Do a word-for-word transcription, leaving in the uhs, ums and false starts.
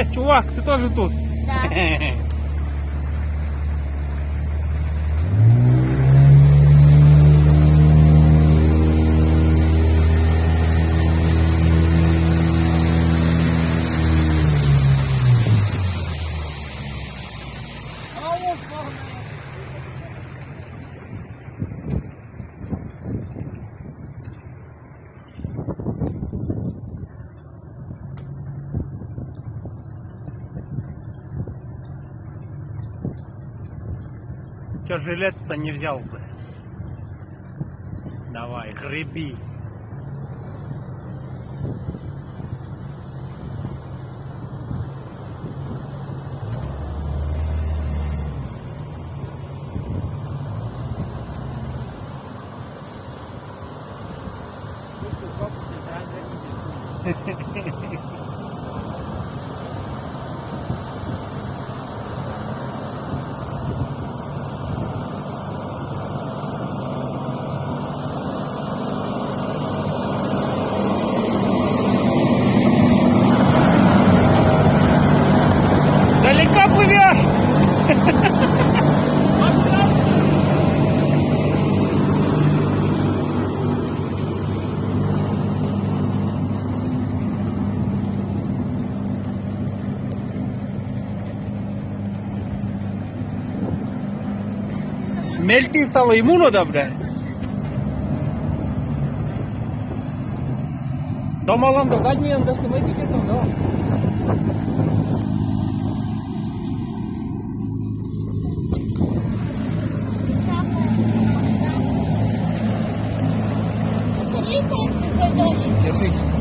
Э, чувак, ты тоже тут? Да. Чё, жилет-то не взял бы? Давай, греби. Далеко плывёшь? Мельтысь стало ему надо, бля. Дома ладно, задние он даже не мой, да? Держись.